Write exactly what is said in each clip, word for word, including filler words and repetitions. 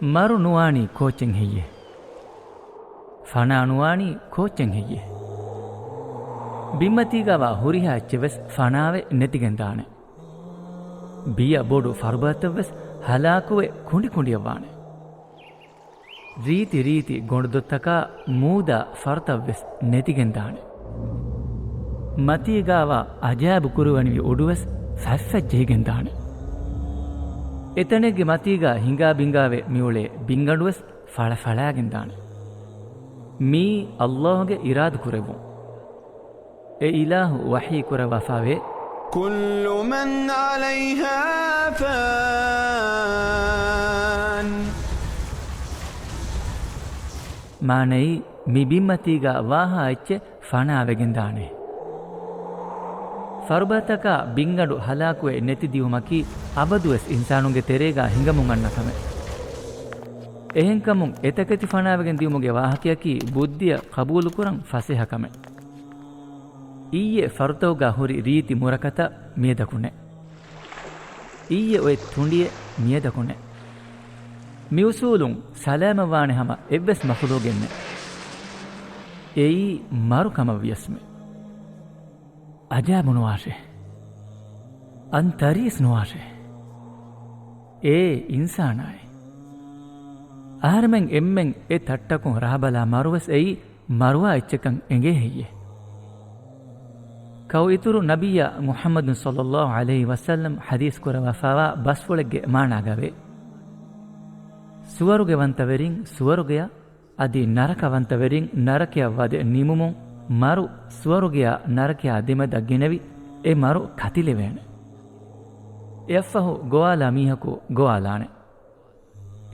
މަރު ނުވާނީ ކޯއްޗެއް ހެއްޔޭ؟ ފަނާ ނުވާނީ ކޯއްޗެއް ހެއްޔޭ؟ ބިންމަތީގަވާ ހުރިހާ އެއްޗެއް ވެސް ފަނާވެ ނެތިގެންދާނެ. ބިޔަ ބޮޑު ފަރުބަދަތައް ވެސް ހަލާކުވެ ކުނޑިކުނޑިއަށްވާނެ. ރީތި ރީތި ގޮނޑުދޮށްތަކާ މޫދާ ފަރުތައް ވެސް ނެތިގެންދާނެ. މަތީގާވާ އަޖާބު ކުރުވަނިވި އުޑު ވެސް ފަތްފަތް ޖެހިގެންދާނެ. އެތަނެއްގެ މަތީގާ ހިނގާ ބިނގާވެ މިއުޅޭ ބިންގަނޑު ވެސް ފަޅަފަޅާގެންދާނެ. މީ އައްލާހުގެ އިރާދަ ކުރެއްވުން. އެ އިލާހު ވަޙީ ކުރައްވާފާވޭ، كل من عليها فان. މާނައީ، މި ބިންމަތީގާ ވާހާ އެއްޗެއް ފަނާވެގެންދާނެ. ފަރުބަދަތަކާ ބިންގަނޑު ހަލާކުވެ ނެތިދިއުމަކީ އަބަދުވެސް އިންސާނުންގެ ތެރޭގާ ހިނގަމުން އަންނަ ކަމެއް. އެހެންކަމުން އެތަކެތި ފަނާވެގެން ދިއުމުގެ ވާހަކަޔަކީ ބުއްދިއަށް ޤަބޫލުކުރަން ފަސޭހަ ކަމެއް. އިއްޔެ ފަރުތަކުގާ ހުރި ރީތި މުރަކަތައް މިއަދަކުނެއް. އިއްޔެ އޮތް ތުނޑިއެއް މިއަދަކުނެއް. މިއުސޫލުން ސަލާމަތްވާނެ ހަމަ އެއްވެސް މަޚުލޫގެއްނެއް. އެއީ މަރު ކަމަށް ވިޔަސްމެ. އަޖާބު ނުވާށޭ. އަންތަރީސް ނުވާށޭ. އޭ އިންސާނާއޭ. އަހަރެމެން އެންމެން އެ ތައްޓަކުން ރާބަލާ މަރުވެސް އެއީ މަރުވާ އެއްޗެއްކަން އެނގޭ ހެއްޔޭ؟ ކައު އިތުރު ނަބިއްޔާ މުޙައްމަދު ޞައްލައްލާހު ޢަލައިހި ވަސައްލަމް ޙަދީޘް ކުރައްވާފާވާ ބަސްފުޅެއްގެ މާނާގަވޭ، ސުވަރުގެވަންތަވެރިން ސުވަރުގެއަށް، އަދި ނަރަކަވަންތަވެރިން ނަރަކަޔަށް ވަދެ ނިމުމުން މަރު ސުވަރުގެޔާ ނަރަކަޔާ ދެމެދަށް ގެނެވި އެ މަރު ކަތިލެވޭނެ. އެއަށްފަހު ގޮވާލާ މީހަކު ގޮވާލާނެ.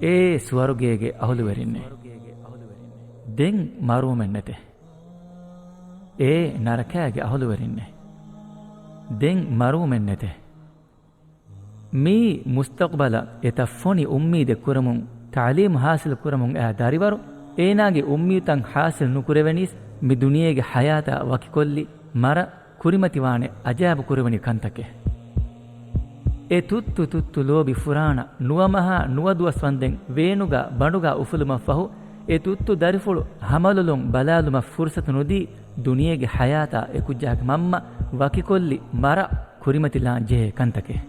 އޭ ސުވަރުގޭގެ އަހުލުވެރިންނޭ! ދެން މަރުވުމެއް ނެތޭ. އޭ ނަރަކާގެ އަހުލުވެރިންނޭ! ދެން މަރުވުމެއް ނެތޭ. މިއީ މުސްތަޤްބަލަށް އެތައް ފޮނި އުއްމީދެއް ކުރަމުން، ތަޢުލީމު ޙާޞިލު ކުރަމުން އައި ދަރިވަރު، އޭނާގެ އުއްމީދުތައް ޙާޞިލު ނުކުރެވެނީސް، މި ދުނިޔޭގެ ޙަޔާތާ ވަކިކޮށްލި، މަރަށް ކުރިމަތިވާނެ އަޖާބު ކުރެވެނި ކަންތަކެއް. އެ ތުއްތު ތުއްތު ލޯބި ފުރާނަ ނުވަ މަހާ ނުވަ ދުވަސް ވަންދެން ވޭނުގަ ބަނޑުގަ އުފުލުމަށްފަހު، އެ ތުއްތު ދަރިފުޅު ހަމަލޮލުން ބަލާލުމަށް ފުރުޞަތު ނުދީ، ދުނިޔޭގެ ޙަޔާތާ އެކުއްޖާގެ މަންމަ ވަކިކޮށްލި މަރަށް ކުރިމަތިލާން ޖެހޭ ކަންތަކެއް.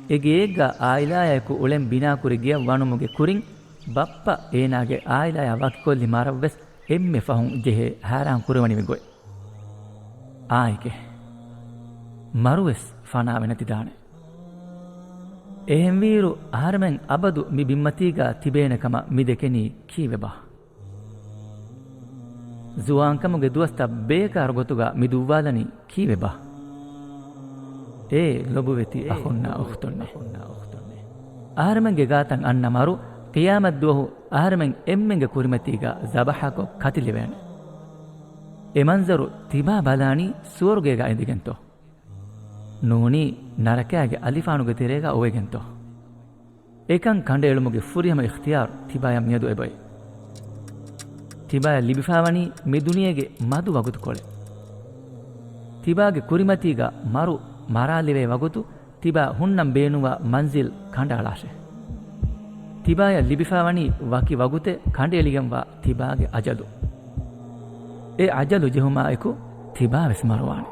އެ ގެއެއްގަ އާއިލާޔާއެކު އުޅެން ބިނާކުރި ގެއަށް ވަނުމުގެ ކުރިން، ބައްޕަ އޭނާގެ އާއިލާޔާ ވަކިކޮށްލި މަރަށްވެސް އެންމެ ފަހުން ޖެހޭ ހައިރާން ކުރެވެނިވި ގޮތް. އާނއެކޭ. މަރުވެސް ފަނާވެ ނެތިދާނެ. އެހެންވީއިރު، އަހަރެމެން އަބަދު މި ބިންމަތީގަ ތިބޭނެ ކަމަށް މި ދެކެނީ ކީއްވެބާ؟ ޒުވާންކަމުގެ ދުވަސްތައް ބޭކާރު ގޮތުގަ މި ދުއްވާލަނީ ކީއްވެބާ؟ އޭ ލޮބުވެތި އަޚުންނާ އުޚްތުންނޭ! އަހަރެމެންގެ ގާތަށް އަންނަ މަރު ޤިޔާމަތްދުވަހު އަހަރެމެން އެންމެންގެ ކުރިމަތީގަ ޒަބަޙަކޮށް ކަތިލެވޭނެ. އެ މަންޒަރު ތިބާ ބަލާނީ ސުވަރުގޭގަ އިނދެގެންތޯ؟ ނޫނީ ނަރަކާގެ އަލިފާނުގެ ތެރޭގަ އޮވެގެންތޯ؟ އެކަން ކަނޑައެޅުމުގެ ފުރިހަމަ އިޚްތިޔާރު ތިބާޔަށް މިއަދު އެބައޮތް. ތިބާޔަށް ލިބިފާވަނީ މި ދުނިޔޭގެ މަދު ވަގުތުކޮޅެއް. ތިބާގެ ކުރިމަތީގަ މަރު މަރާލެވޭ ވަގުތު، ތިބާ ހުންނަން ބޭނުންވާ މަންޒިލް ކަނޑައަޅާށޭ. ތިބާޔަށް ލިބިފާވަނީ ވަކި ވަގުތެއް ކަނޑައެޅިގެންވާ ތިބާގެ އަޖަލު. އެ އަޖަލު ޖެހުމާއެކު ތިބާވެސް މަރުވާނެ.